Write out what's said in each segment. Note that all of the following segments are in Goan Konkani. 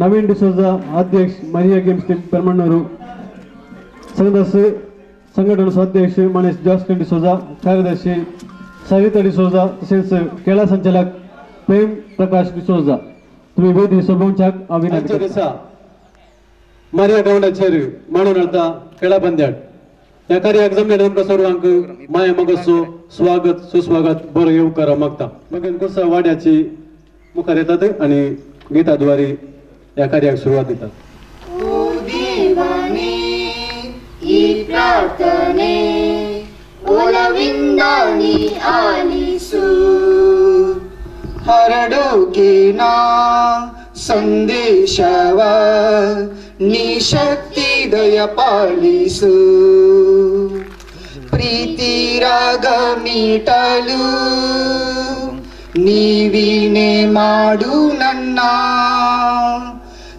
नवीन डिसोजा अध्यक्ष मरिया गेम्स टीम पेरमण्णूर संघ संघटन अध्यक्ष मनीष जॉस्टिन डिसोजा कार्यदर्शी सविता डिसोजा तसेच खेळा संचालक प्रेम प्रकाश डिसोजा तुम्ही वेदी सोबोवच्याक हांव विनंती करता. मरिया ग्राउंडाचेर मांडून हाडता खेळा पंद्याट ह्या कार्याक जमले तुमकां सर्वांक माया मगसो स्वागत सुस्वागत बरो येवकार मागता. मगन कुसा वाड्याची मुखार येतात आनी गीताद्वारे ह्या कार्याक सुरवात दितात. हरडोकेना संदेशव निशक्ती दया पालिसु प्रीती राग मीटलु ನೀವಿನೇ ಮಾಡು ನನ್ನ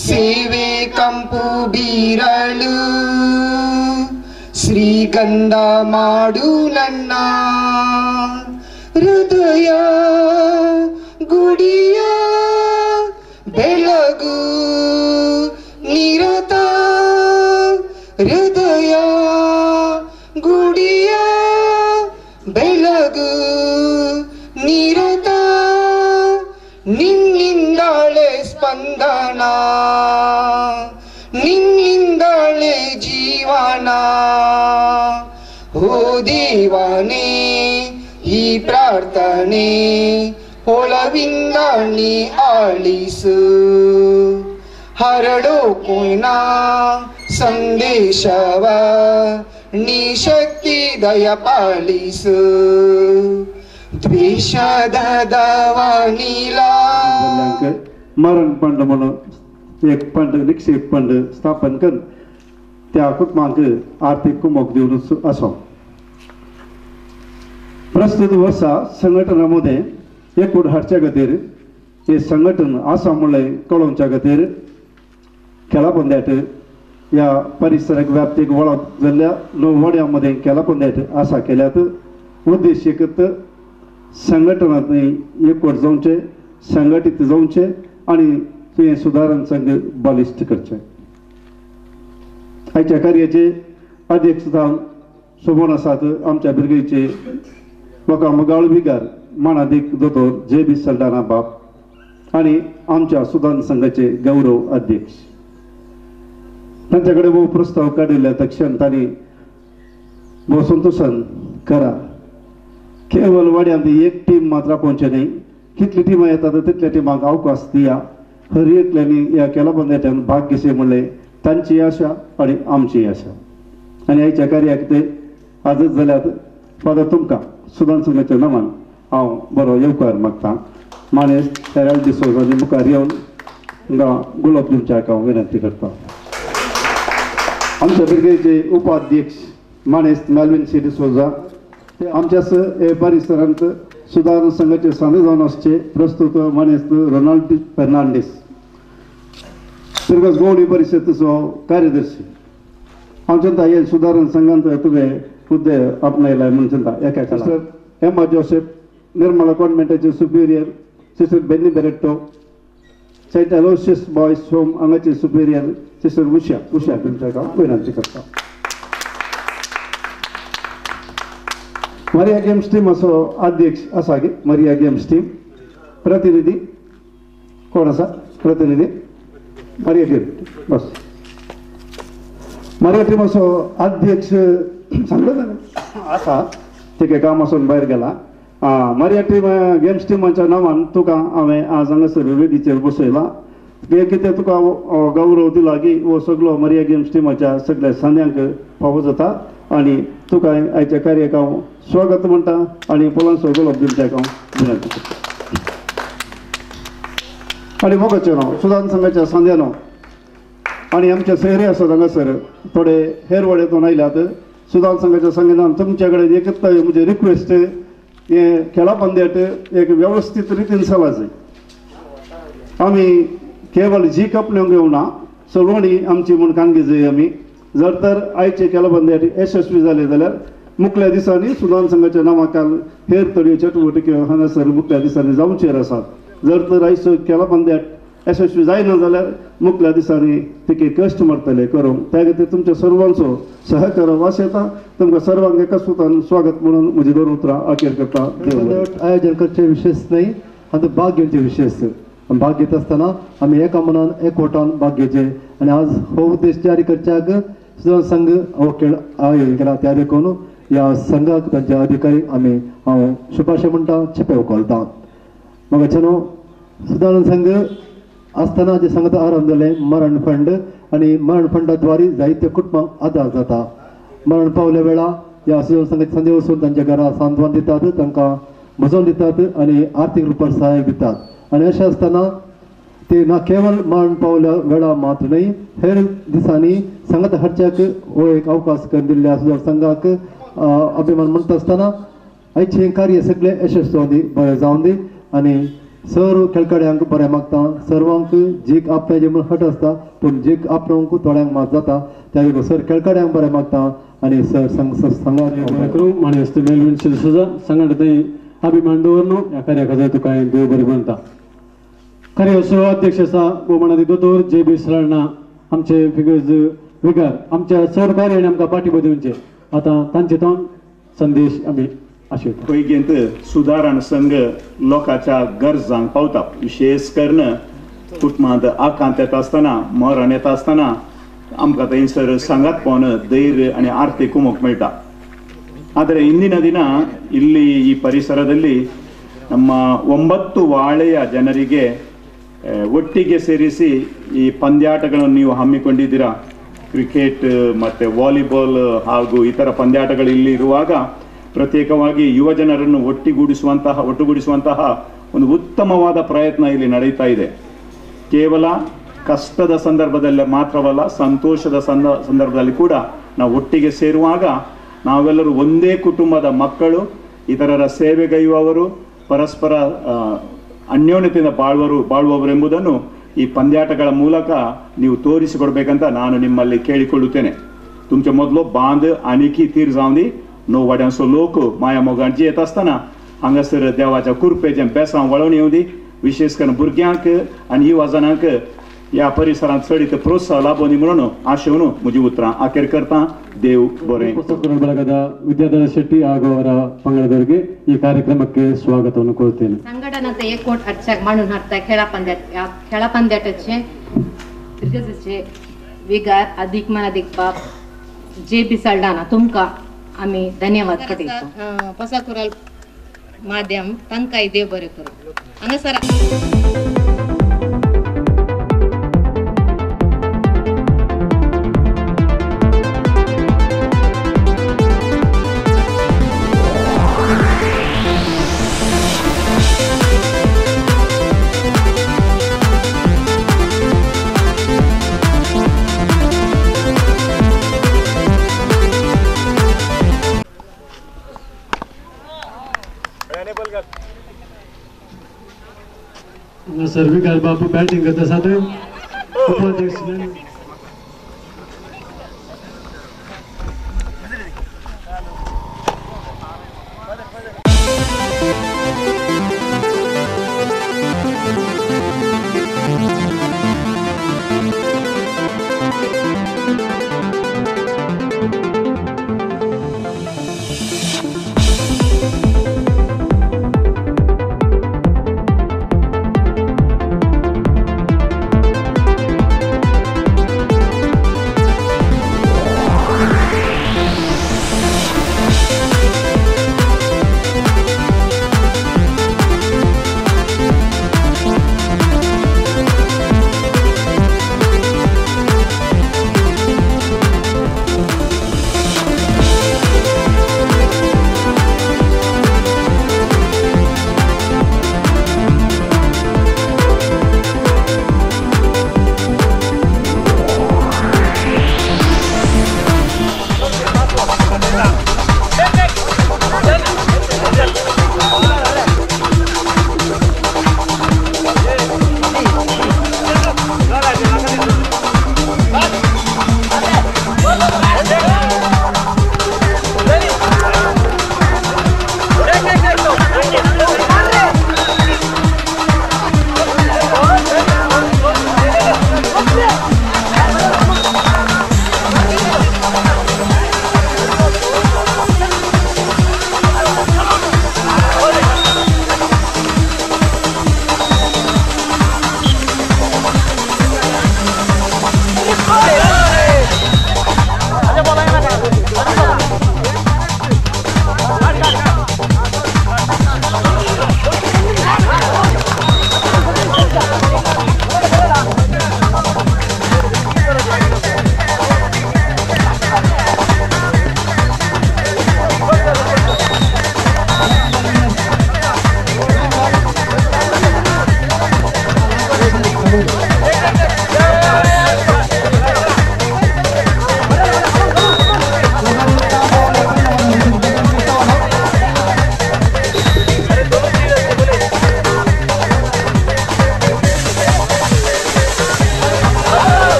ಸೇವೆ ಕಂಪು ಬೀರಳು ಶ್ರೀಗಂಧ ಮಾಡು ನನ್ನ ಹೃದಯ ಗುಡಿಯ ಬೆಳಗು ನಿರತ ಹೃದಯ ಗುಡಿಯ ಬೆಳಗು ನಿರತ ನಿನ್ನಿಂದಲೇ ಸ್ಪಂದನ ನಿನ್ನಿಂದಲೇ ಜೀವನ ಓ ದೇವನೇ ಈ ಪ್ರಾರ್ಥನೆ ಒಳವಿಂದ ನೀ ಆಲಿಸು ಹರಡೋ ಕೊಯ್ನ ಸಂದೇಶವ ನೀ ಶಕ್ತಿ ದಯ ಪಾಲಿಸು ದ್ವೇಷದ ದವನಿಲ मरण फंड म्हणून एक फंड निक्षेप फंड स्थापन करून त्या कुटुंबांक आर्थिक कुमक दिवन आसा. प्रस्तुत वर्सा संघटना मध्ये एकूट हाडच्या खातीर हे संघटन आसा म्हणलें कळोवच्या खातीर खेळा पंद्याट ह्या परिसराक व्याप्तीक वळख जाल्ल्या णव वाड्यां मदें खेळा पंद्याट आसा केल्यात. उद्देश एकत संघटनांत एकवट जावचें, संघटीत जावचें आनी तुवें सुदारण संघ बलिश्ट करचें. आयच्या कार्याचे अध्यक्षस्थान सोबोन आसात आमच्या बिरगेचे लोकां मोगाळ बिगार मानादीक दोतोर जे बी सल्डाना बाप आनी आमच्या सुदारण संघाचे गौरव अध्यक्ष. तांच्या कडेन भोव प्रस्ताव काडिल्ल्या तक्षण तांणी भोव संतोशान करा. केवल वाड्यांत एक टीम मात्र आपोवचें न्ही, कितली टिमां येतात तितल्या टिमांक अवकाश दिया. हर एकल्यांनी ह्या खेळा पंद्याच्यान भाग घेसे म्हणलें तांची आशा आनी आमची आशा. आनी आयच्या कार्याक ते आजच जाल्यार फादर तुमकां सुदान संघाच्या नांवान हांव बरो येवकार मागता. मानेस्त हेराल्ड डिसोजानी मुखार येवन तुमकां गुलाब दिवच्याक हांव विनंती करता. आमच्या बिरगेचे उपाध्यक्ष मानेस्त मेल्विन सी डिसोजा ते आमच्याच हे परिसरांत सुदारण संघाचे सांदे जावन आसचे प्रस्तुत मानेस्त रोनाल्ड फेर्नांडीस फिरगस गोवणी परिशदेचो कार्यदर्शी. हांव चिंता हे सुदारण संघांत तुवें हुद्दे आपणायला म्हणून चिंता एका सिस्टर एमा जोसेफ निर्मला कॉन्व्हेंटाचे superior sister Benny Barreto Saint Aloysius boys home हांगाचे सुपिरियर सिस्टर उषा उषा तुमच्या हांव विनंती करता. मरिया गेम्स टीम असो अध्यक्ष आसा की मरिया गेम्स टीम प्रतिनिधी कोण आसा प्रतिनिधी मरिया गेम बस मरिया टीम असो अध्यक्ष सांगलो आसा ते काम आसून भायर गेला. मरिया टीम गेम्स टिमाच्या नांवान तुका हांवें आज हांगासर वेदीचेर बसयला. कितें तुका गौरव दिला की हो सगळो मरिया गेम्स टिमाच्या सगळ्या सांद्यांक फावो जाता आनी तुका आयच्या कार्याक हांव स्वागत म्हणटा आनी फुलांचो गुलाब दिवच्याक हांव विनंती करता. आनी मोगाचें नांव सुदान संघाच्या सांद्यानो आनी आमचे सोयरे आसात हांगासर थोडे हेर वाड्यांतून आयल्यात. सुदान संघाच्या सांगिनान तुमच्या कडेन एकच म्हजें रिक्वेस्ट हे खेळा पंद्याट एक वेवस्थीत रितीन चला जाय. आमी केवळ जी कपल्यो घेवना सलोणी आमची म्हूण काणगी जाय. आमी जर तर आयचे खेळा पंद्याट यशस्वी जाले जाल्यार मुखल्या दिसांनी सुदान संघाच्या नांवाखाल हेर थोड्यो चटुवटिक्यो हांगासर मुखल्या दिसांनी जावचेर आसात. जर तर आयचो खेळा पंद्याट यशस्वी जायना जाल्यार मुखल्या दिसांनी तिके कश्ट मारतले करूंक. त्या खातीर तुमच्या सर्वांचो सहकार वास येता. तुमकां सर्वांक एका सुतान स्वागत म्हणून म्हजी दोन उतरां अखेर करता. आयोजन करचे विशेष न्हय, आतां भाग घेवचे विशेष. भाग घेत आसतना आमी एका मनान एकवटान भाग घेवचे आनी आज हो उद्देश जारी करच्याक सुदान संघ हो खेळ आयोजन केला. त्या देखून ह्या संघाक तांच्या अधिकारी आमी हांव शुभाशय म्हणटा, चेपे उखलता. म्हाका न्हू सुदारण संघ आसतना जे संघात आरंभ जालें मरण फंड आनी मरण फंडाद्वारे जायत्या कुटुंबांक आदार जाता. मरण पावल्या वेळा ह्या सुदारण संघाचे संदे वचून तांच्या घरा सांत्वन दितात, तांकां भजोवन दितात आनी आर्थीक रुपार सहाय्य दितात. आनी अशें आसतना ते ना केवल मरण पावल्या वेळा मात्र न्हय, हेर दिसांनी संघात हाडच्याक हो एक अवकाश करून दिल्ल्या सुदारण संघाक अभिमान म्हणटा आसतना आयचें हें कार्य सगळें यशस्वी जावन दी, बरें जावन दी. आनी सर्व खेळगड्यांक बरें मागता. सर्वांक जीक आपणाचें म्हूण हट आसता, पूण जीक आपणाक थोड्यांक मात जाता. त्या देखून सर खेळगड्यांक बरें मागता आनी सर संघाक मानेस्त मेलविन डिसोजा संघटने अभिमान दवरनु ह्या कार्याक तुका देव बरें म्हणटा. कार्योत्सव अध्यक्ष आसा भोवमानादी दोतोर जे बी सलना आमचे फिगर्ज विगार आमच्या सर्व कार्याने आमकां पाठिंबो दिवचे. आतां तांचे तो संदेश आमी आशयता. पैगेंत सुदारण संघ लोकांच्या गरजांक पावता. विशेष करून कुटुंबांत आकांत येता आसतना, मरण येता आसतना आमकां थंयसर संघात पावन धैर्य आनी आर्थीक कुमक मेळटा. ಆದರೆ ಇಂದಿನ ದಿನ ಇಲ್ಲಿ ಈ ಪರಿಸರದಲ್ಲಿ ನಮ್ಮ 9 ವಾಳೆಯ ಜನರಿಗೆ ಒಟ್ಟಿಗೆ ಸೇರಿಸಿ ಈ ಪಂದ್ಯಾಟಗಳನ್ನು ನೀವು ಹಮ್ಮಿಕೊಂಡಿದ್ದೀರಾ. ಕ್ರಿಕೆಟ್ ಮತ್ತು ವಾಲಿಬಾಲ್ ಹಾಗೂ ಇತರ ಪಂದ್ಯಾಟಗಳು ಇಲ್ಲಿ ಇರುವಾಗ ಪ್ರತ್ಯೇಕವಾಗಿ ಯುವ ಜನರನ್ನು ಒಟ್ಟುಗೂಡಿಸುವಂತಹ ಒಂದು ಉತ್ತಮವಾದ ಪ್ರಯತ್ನ ಇಲ್ಲಿ ನಡೆಯುತ್ತಾ ಇದೆ. ಕೇವಲ ಕಷ್ಟದ ಸಂದರ್ಭದಲ್ಲಿ ಮಾತ್ರವಲ್ಲ, ಸಂತೋಷದ ಸಂದರ್ಭದಲ್ಲಿ ಕೂಡ ನಾವು ಒಟ್ಟಿಗೆ ಸೇರುವಾಗ ನಾವೆಲ್ಲರೂ ಒಂದೇ ಕುಟುಂಬದ ಮಕ್ಕಳು, ಇತರರ ಸೇವೆಗೈಯುವವರು, ಪರಸ್ಪರ ಅನ್ಯೋನ್ಯತೆಯಿಂದ ಬಾಳುವವರೆಂಬುದನ್ನು ಈ ಪಂದ್ಯಾಟಗಳ ಮೂಲಕ ನೀವು ತೋರಿಸಿಕೊಡ್ಬೇಕಂತ ನಾನು ನಿಮ್ಮಲ್ಲಿ ಕೇಳಿಕೊಳ್ಳುತ್ತೇನೆ. तुमचे ಮೊದಲು बांद आनिकी तीर जावंदी णव वाड्यांचो लोक माया मोगान जियेत आसतना हांगासर देवाच्या कृपेचें बेसांव वळोवन येवंदी. विशेष करून भुरग्यांक आनी युवा जणांक ह्या परिसरांत चडीत प्रोत्साहन लाभोनी म्हणून आशेवन म्हजी उतरां अखेर करता. ದೇವ್ ಬೊರೆ. ಬಳಗದ ವಿದ್ಯಾಧರ ಶೆಟ್ಟಿ ಹಾಗೂ ಅವರ ಪಂಗಡದವರಿಗೆ ಈ ಕಾರ್ಯಕ್ರಮಕ್ಕೆ ಸ್ವಾಗತವನ್ನು ಕೋರುತ್ತೇನೆ. ಸಂಘಟನಾತ एकवट हाडच्याक मांडून हाडटा खेळा पंद्याट. ह्या खेळा पंद्याटाचे फिरगजेचे विगार अधिक मनादीक बाब जे बी सल्डाना तुमकां आमी धन्यवाद करीत. पसाकुराल माध्यम तांकांय देव बरें करूं. हांगासर सर विकास बाबू बैटिंग करता साथ उपाध्यक्ष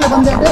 ಪಂದ್ಯಕ್ಕೆ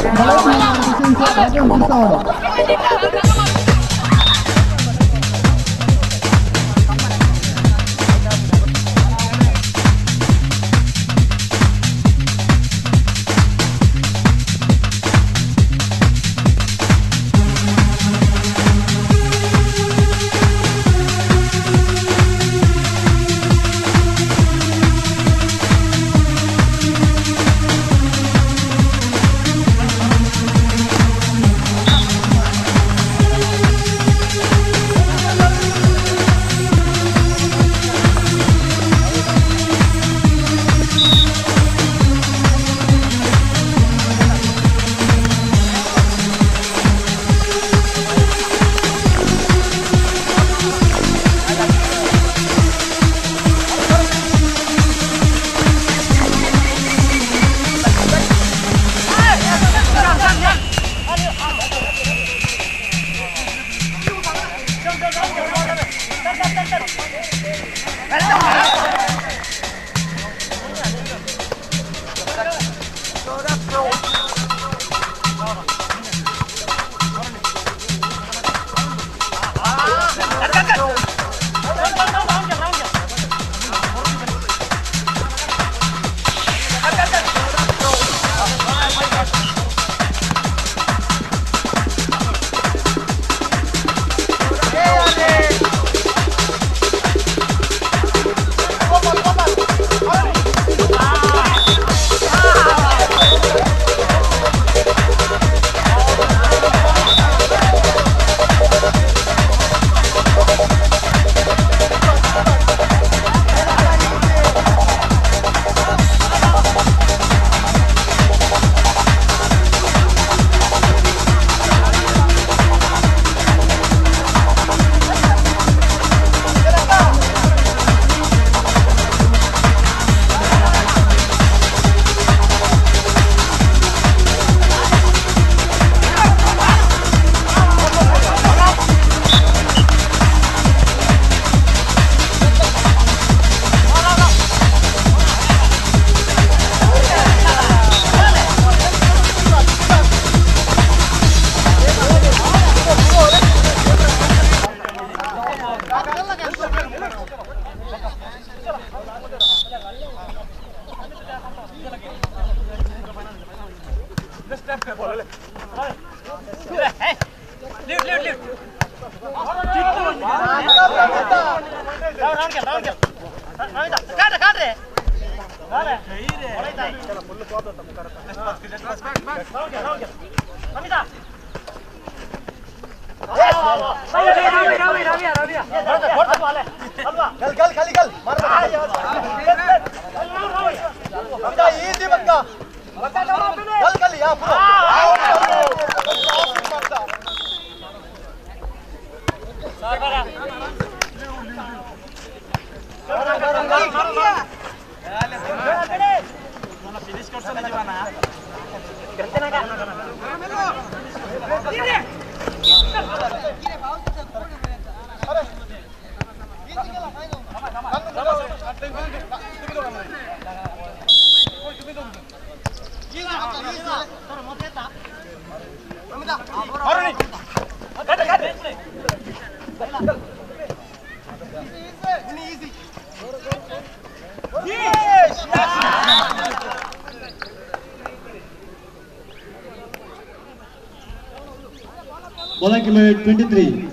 Bolaki 23,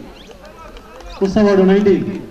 Kusavadu 19.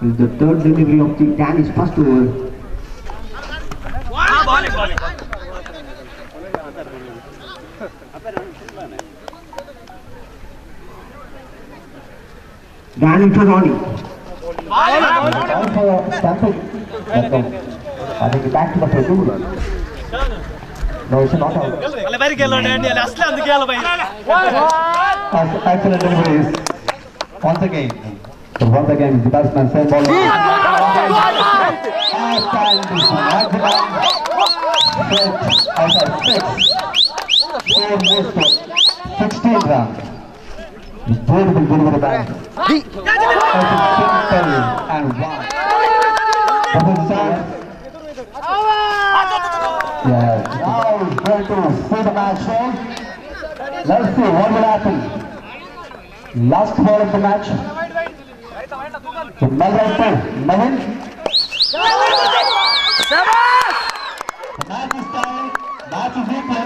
The third delivery of the Danish first over. Danny to Ronnie. I think back to the platoon. No, it's not out. Excellent deliveries. Once again. So once again, the batsman same ball. Six. 4 moves to 16 runs. Beautiful, beautiful bat. Simple and one. Yeah. Now we're going to see the match. Let's see what will happen. Last ball of the match. So Melroy to Navin. The match is tied. Match is equal.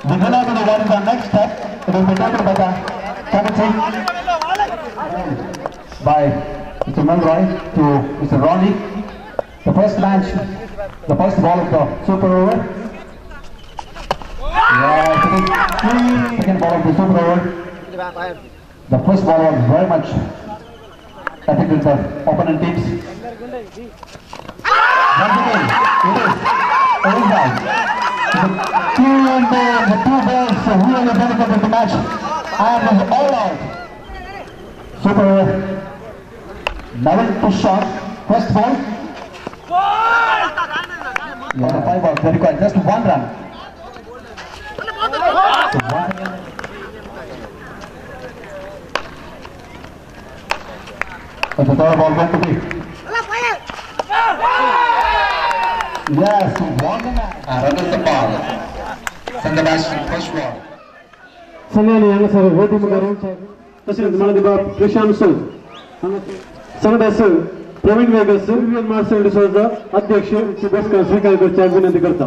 The winner will be in the next step. It will be taken by the committee. By Mr. Melroy to Mr. Ronnie. The first match, the first ball of the super over. Yeah, second ball of the super over. The first ball was very much affected the opponent teams. Once again, it is out. The two balls really benefited the match and is all out. Super over. Navin to shot. First ball. Yeah. The 5 balls, they require just 1 run. So the third ball going to be. Yes, won the match. Runners the ball. Send the match to first ball. सगळ्यांनी हांगासर वेदी मुखार तशेंच मानदीबाब प्रशांत सोज संघास प्रवीण वेगस मार्सेल डिसोजा अध्यक्ष बसका स्वीकार करच्या विनंती करता.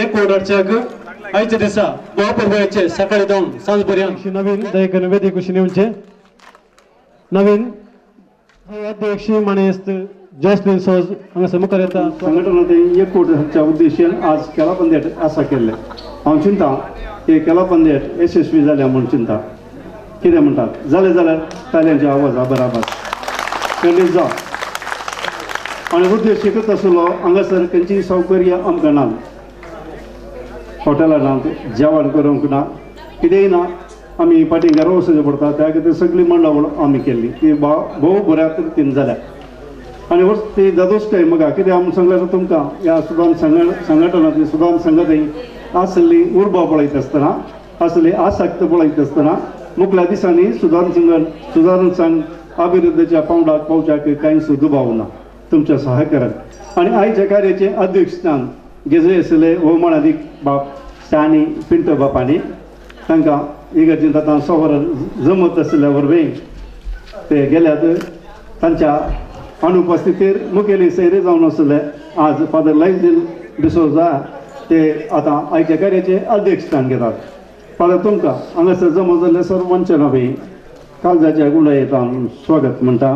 एक ऑर्डरच्या आयच्या दिसा गोवा सकाळी 2 सांज पर्यंत नवीन दयकन वेदी कुशीन येवचे नवीन अध्यक्ष मानेस्त जॉस्लिन सोज हांगासर मुखार येता. संघटना एकवटाच्या उद्देशान आज खेळा पंद्याट आसा केल्लें. हांव चिंता हे खेळा पंद्याट यशस्वी जाल्या म्हूण चिंता. कितें म्हणटात जालें जाल्यार ताल्यांचे आवाज बराबर खंडीत जावं. आनी उद्देश एकच आसलो हांगासर खंयचीय सौकर्य आमकां ना, हॉटेलां ना, जेवण करूंक ना, कितेंय ना. आमी फाटीं घरा वचचें पडटा. त्या खातीर सगळी मंडळ आमी केल्ली ती भोव बऱ्या रितीन जाल्या. आनी वर्स ती दादोसकाय म्हाका कित्याक हांव सांगल्यार तुमकां ह्या सुदान संघटनांतली सुदान संघातय आसली उर्बा पळयत आसतना आसली आसक्त पळयत आसतना मुखल्या दिसांनी सुदान संघ सुदारण संघ अभिवृद्धीच्या पावंडाक पावच्याक कांयच दुबाव ना तुमच्या सहकारान. आनी आयच्या कार्याचें अध्यक्षस्थान घेजय आसले हो मानादीक बाप स्टॅनी पिंटो बापांनी तांकां इगर्जेंत आतां सवर जमत आशिल्ल्या वरवीं ते गेल्यात. तांच्या अनुपस्थितीर मुखेली सैरे जावन आसले आज फादर लायझील डिसोजा ते आतां आयच्या कार्याचें अध्यक्षस्थान घेतात. फादर तुमकां हांगासर जमा जाल्ले सर्वांच्या नांवे काळजाच्या गुंडायेत हांव स्वागत म्हणटा.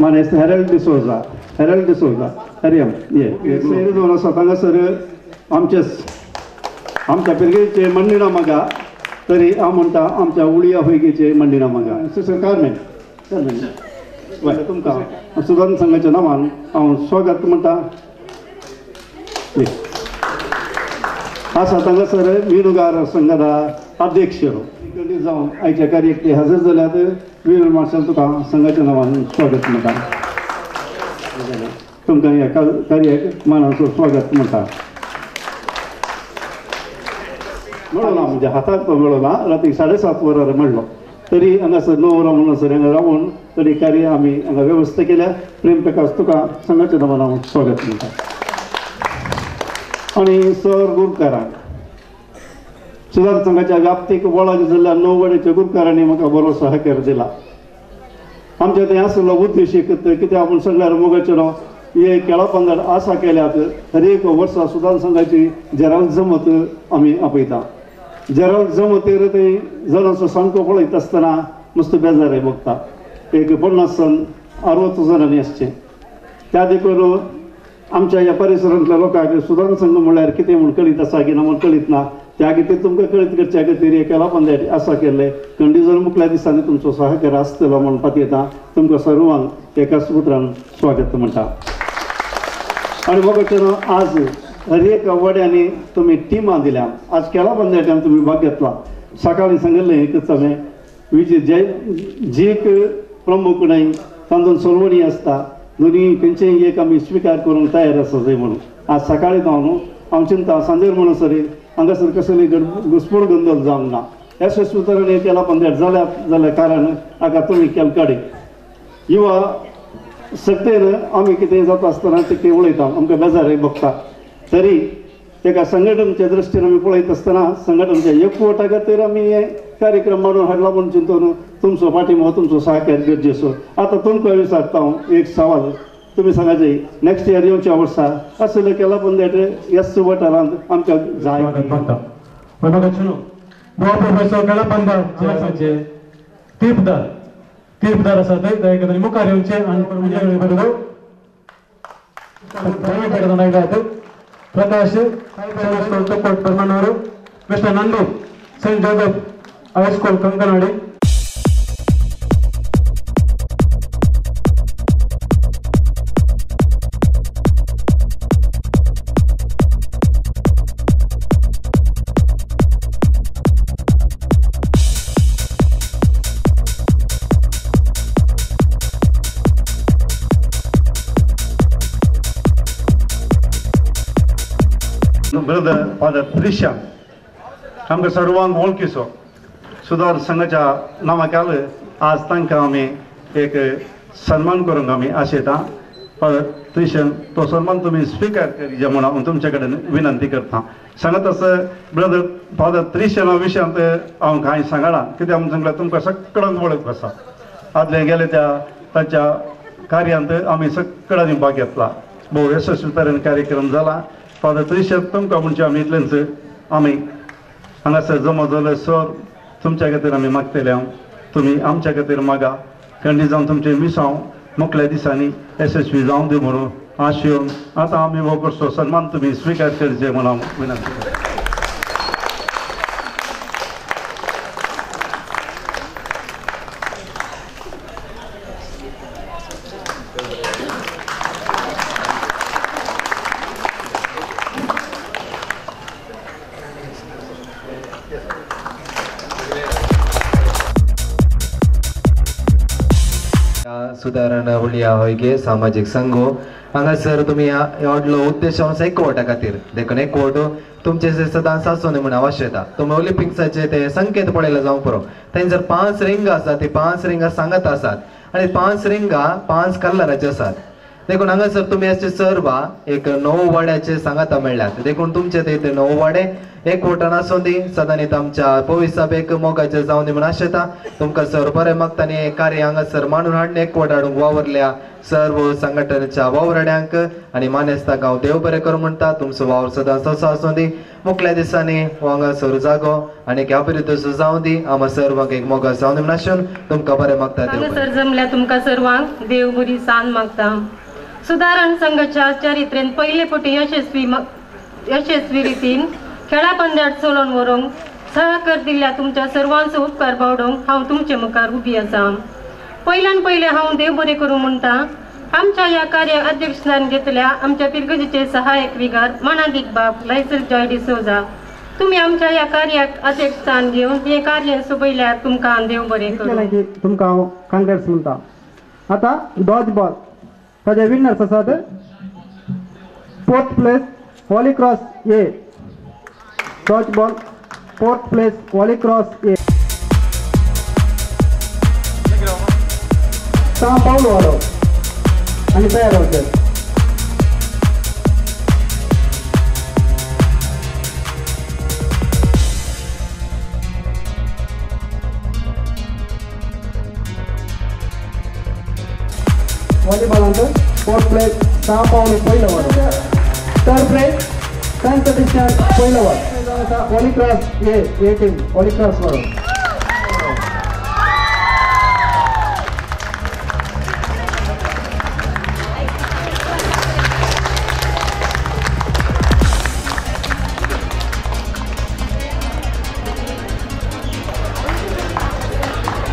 मानेस्त हॅरल्ड डिसोजा, हॅरल्ड डिसोजा हरियम ये सैरे जावन आसात हांगासर आमचे आमच्या पिरगेचे मंडिणा मागा तरी हांव म्हणटा आमच्या उळया फैगेचे मंडिणा मागा. सिस्टर कार्मेन, कार्मेन वय तुमकां सुदान संघाच्या नांवान हांव स्वागत म्हणटा. आसा हांगासर विनुगार संघाचा अध्यक्ष जावन आयच्या कार्याक ते हजर जाल्यात. विनू मार्शल तुका संघाच्या नांवान स्वागत म्हणटा. तुमकां ह्या कार्याक मानाचो स्वागत म्हणटा. मेळ्ळो ना म्हणजे हाताक तो मेळ्ळो ना. राती 7:30 वरार मेळ्ळो तरी हांगासर 9 वरां म्हणसर हांगा रावून तरी कार्य आमी हांगा वेवस्था केल्या. प्रेम प्रकाश तुका संघाच्या नांवान हांव स्वागत म्हणटा. आनी सर गुरकारांक सुदार संघाच्या व्याप्तीक वळख जाल्ल्या 9 वडेच्या गुरकारांनी म्हाका बरो सहकार दिला. आमच्या थंय आसलो उद्देश एक कित्याक आपूण सगळ्यार मोगाचें नांव हे खेळा पंगड आसा केल्यात. हर एक वर्सा सुदार संघाची जेराल जमत आमी आपयता. जेराल जमतीर ते जणांचो सामको पळयत आसतना मस्त बेजारय भोगता. एक 50 सन 60 जाणांनी आसचें. त्या देखून आमच्या ह्या परिसरांतल्या लोकांक सुदार संघ म्हणल्यार कितें म्हूण कळीत आसा की ना म्हूण कळीत ना. त्या खातीर तुमकां कळीत करच्या खातीर हे खेळा पंद्याट आसा केल्ले कंडिजन मुखल्या दिसांनी तुमचो सहकार आसतलो म्हूण पातयेता. तुमकां सर्वांक एकाच उतरान स्वागत म्हणटा. आनी मोगाचें आज हर एक वड्यांनी तुमी टिमां दिल्या. आज खेळा पंद्याट्यान तुमी भाग घेतला. सकाळीं सांगिल्लें एकच हांवें विजय जे जीक प्रमुख न्हय तातूंत सोलवणी आसता दोनी खंयचेय एक आमी स्विकार करूंक तयार आसा जाय म्हणून आज सकाळीं हांव न्हू हांव चिंता सांजेर म्हणसर हांगासर कसली घुसपूड गोंदळ जावंक ना. यशस्वी तरेन खेळा पंद्याट जाल्या जाल्या कारण हाका तुमी केलकाडी युवा सक्तेन आमी कितें जाता आसतना ते उलयता आमकां बेजारय भोगता. तरी एका संघटनच्या दृश्टीन आमी पळयत आसतना संघटनच्या एकवटा खातीर आमी हे कार्यक्रम मांडून हाडला म्हूण चिंतून तुमचो पाठिंबो तुमचो सहकार गरजेचो. आतां तुमकां विचारता हांव एक सवाल, तुमी सांगाचे नेक्स्ट इयर येवच्या वर्सा असले केला पंद्याट ह्याच वाठारांत आमकां जाय. तीर्पदार तीर्पदार आसा ते दयाकरांनी मुखार येवचे आनी Prakash Permanur, mister Nandu saint Joseph high school Kankanady. Father Trishan आमकां सर्वांक वळखीचो सुधार संघाच्या नांवा खाल आज तांकां आमी एक सन्मान करूंक आमी आशेता. फादर त्रिशन तो सन्मान तुमी स्विकार करीजे म्हूण हांव तुमचे कडेन विनंती करता. सांगत आसा ब्रदर फादर त्रिशना विशयांत हांव कांय सांगना कित्याक हांव सांगल्यार तुमकां सगळ्यांक वळख आसा. आदले गेले त्या ताच्या कार्यांत आमी सगळ्यांनी भाग घेतला, भोव यशस्वी तरेन कार्यक्रम जाला. फादर त्रिशन तुमकां म्हणचे आमी इतलेंच आमी हांगासर जमा जाले सर तुमच्या खातीर आमी मागतले. हांव तुमी आमच्या खातीर मागा खंडीत जावन तुमचें मिसांव मुखल्या दिसांनी यशस्वी जावन दी म्हणून आशेवन आतां आमी हो करचो सन्मान तुमी स्विकार करचे म्हणून हांव विनंती करता. सुधारण उलिया होयगे सामाजीक संघो हांगासर तुमी व्हडलो उद्देश आसा एकवटा खातीर देखून एकवट तुमचे सदांच आसूं न्ही म्हूण हांव आशेता. तुमी ऑलिम्पिक्साचे ते संकेत पळयले जावंक पुरो, थंयसर 5 रिंगां आसात, ती 5 रिंगां सांगत आसात आनी 5 रिंगां 5 कलराचे आसात. देखून हांगासर तुमी अशे सर्व एक 9 वाड्याचे सांगाता मेळ्ळ्यात. देखून तुमचे ते 9 वाडे एकवटान आसूं दी सदांच आमच्या पविसाबेक मोगाचे जावं दी म्हूण आशेता. तुमकां सर बरें मागता आनी कार्य हांगासर मांडून हाडून एकवट हाडूंक वावरल्या सर्व संघटनेच्या वावराड्यांक आनी मानेस्तांक हांव देव बरें करूं म्हणटा. तुमचो वावर सदांच तसो आसूं दी, मुखल्या दिसांनी हो हांगासर जागो आनी अभिवृद्ध जावं दी, आमा सर्वांक एक मोगा जावं दी म्हूण आशेवन तुमकां बरें मागता. हांगासर जमल्या तुमकां सर्वांक देव बरी सांज मागता. सुधारण संघाच्या चरित्रेन पयले फावटी यशस्वी रितीन खेळा पंद्यात चलोवन व्हरूंक सहकार दिल्ल्या तुमच्या सर्वांचो उपकार बावडोवंक हांव तुमचे मुखार उबी आसा. पयल्यान पयलें हांव देव बरें करूं म्हणटा आमच्या ह्या कार्य अध्यक्षस्थान घेतल्या आमच्या पिरगजीचे सहायक विगार मानादीक बाब लायसल जॉय डिसोजा, तुमी आमच्या ह्या कार्याक अध्यक्षस्थान घेवन हें कार्य सोबयल्यार तुमकां देव बरें करूं. तुमकां हांव काँग्रेस म्हणटा. आतां डॉज बॉल ताजे विनर्स आसात 4th place Holy Cross A, dodge ball 4th place Holy Cross A, Sao Paulo वाडो आनी तयार जावचे. व्हॉलीबॉलांत 4th place Sao Paulo पयलो वाडो, 3rd place San Sebastian पयलो वाडो, Holy Cross A team Holy Cross वाडो.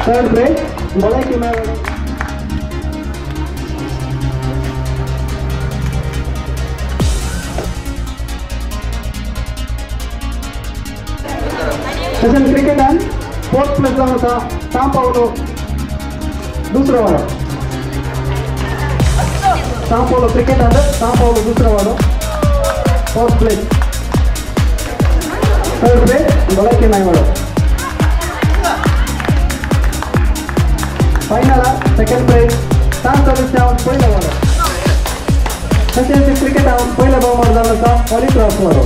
3rd place भलायकी मेळ. तशेंच क्रिकेटान 4th place जावन आसा सां पावलो दुसरो वाडो, सां पावलो क्रिकेटान सां पावलो दुसरो वाडो 4th place. 3rd place भलायकी नाय वाडो. फायनलाक 2nd place San Sebastian पयलो वाडो. तशेंच क्रिकेटान पयलो भोवमान जावन आसा हॉली क्रॉस वाडो.